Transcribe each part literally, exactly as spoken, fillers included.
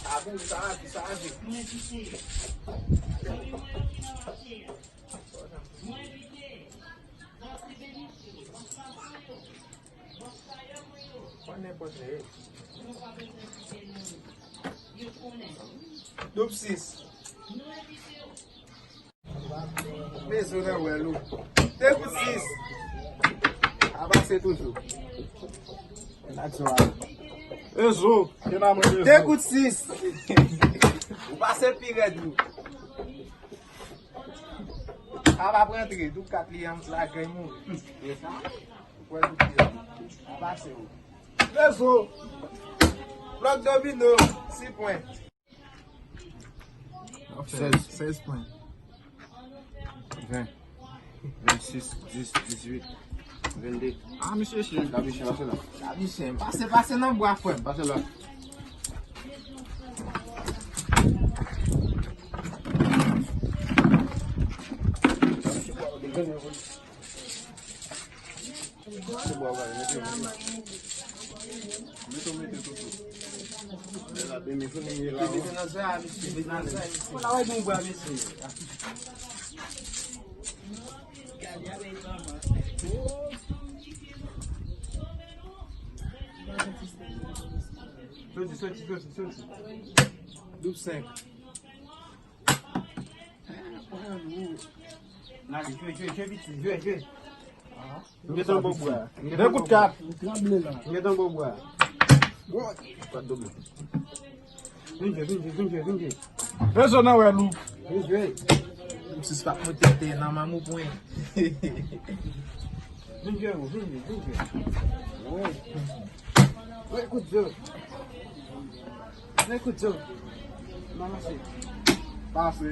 A bon, sa a, sa a, se. Pran nenpòt li. Doub sis. Mezo nan wèl ou. Te kout sis. A pase toujou. Ezo. Te kout sis. Ou pase pi rèd ou. A pa rantre, doub kat li an lagay mouri. Ou wè doub li an. A pase ou. Ezo. Blòk domino, sis pwen. Sèz. Sèz pwen. Ven. Vennsis, dis, dizuit, vennde. A, mesye, chen. Gabi chen, pase la. Gabi chen. Pase, pase nan bwa, frè m. Pase la. Se bwa w pale, mete, mete. Mete w mete toutou. Lè l ap byen, men fò n ye la. Mete nan zè a, mesye, mete nan zè a, mesye. Fò n al gen bwa, mesye. Soti, soti, soti, soti. Doub senk. N ale, jwe, jwe, jwe, piti, jwe, jwe. M gentan ba w bwa. M gentan ba w bwa. M gentan ba w bwa. Vin jwe, vin jwe, vin jwe, vin jwe. Ezo nan wèl ou. Vin jwe. Sis pa k mwen tete nan manm ou pwen. Vin jwe, vin jwe, vin jwe. Wi. Wi, kout zo. Wi, kout zo. Nan mache. Pase.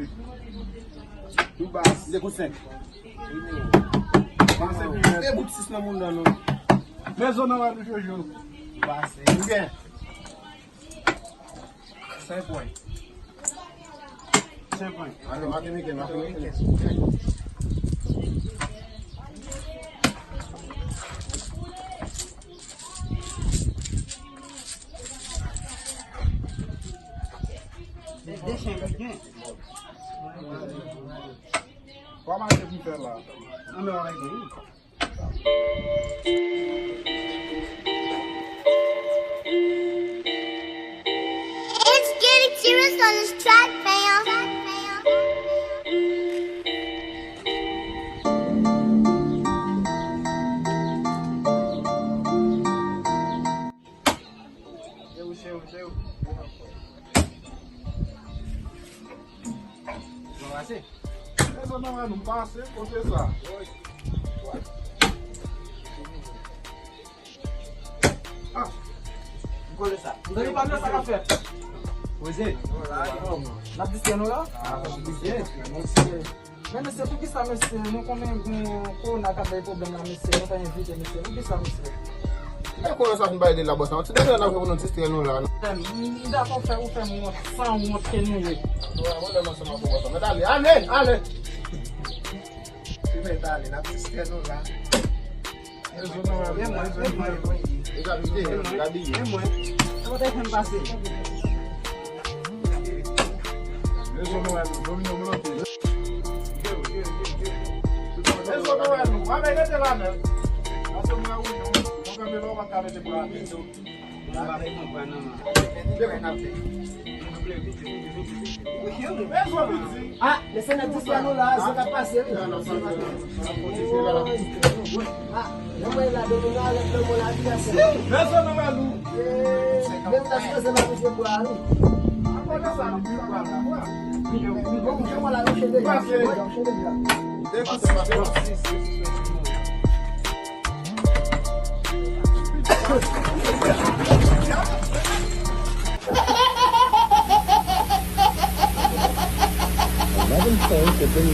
Tou bas. De kout senk. Pase pi rèd. De kout sis nan moun nan, non. Ezo nan wèl ou, Jojo. Pase. Ou gen. Senk pwen. Senk pwen. Ale, make Mikel, make Mikel. De, de chen ki gen. Kòman se pou fè la? Nan men w a gen. It's getting serious on this track, fam. Bon, ase. Ezo nan wèl ou, m pase, kote sa? Ah. M kole sa. Zanmi pa m nan, sa k ap fèt? Poze. N ap distrè nou la? Ah, poze. Men mesye, poukisa mesye, nou konnen gen kowona k ap bay pwoblèm la mesye, nou pa envite mesye, poukisa mesye? E konnen sa fin pale de la bòs la. Ti bagay la pou nou distrè nou la. M dakò fè ou fè m wont, san wont ke nou ye. Nou wè, mwen menm ansanm ak ou ansanm. Mèt ale, ale, ale. Se mèt ale, n ap distrè nou la. E mwen, e mwen, e mwen. E mwen. E mwen. E mwen. E mwen. E mwen. Ah, mesye, nan distrè nou la, sa k ap pase, wi. Ah, nan mwen la, domino avèk lanmò la, vi a se. Mesye, nou wè nou. Menm nan sipoze nan mesye bwa, wi. Bon, mwen la, nou chede. Mwen chede la. Eleven points have been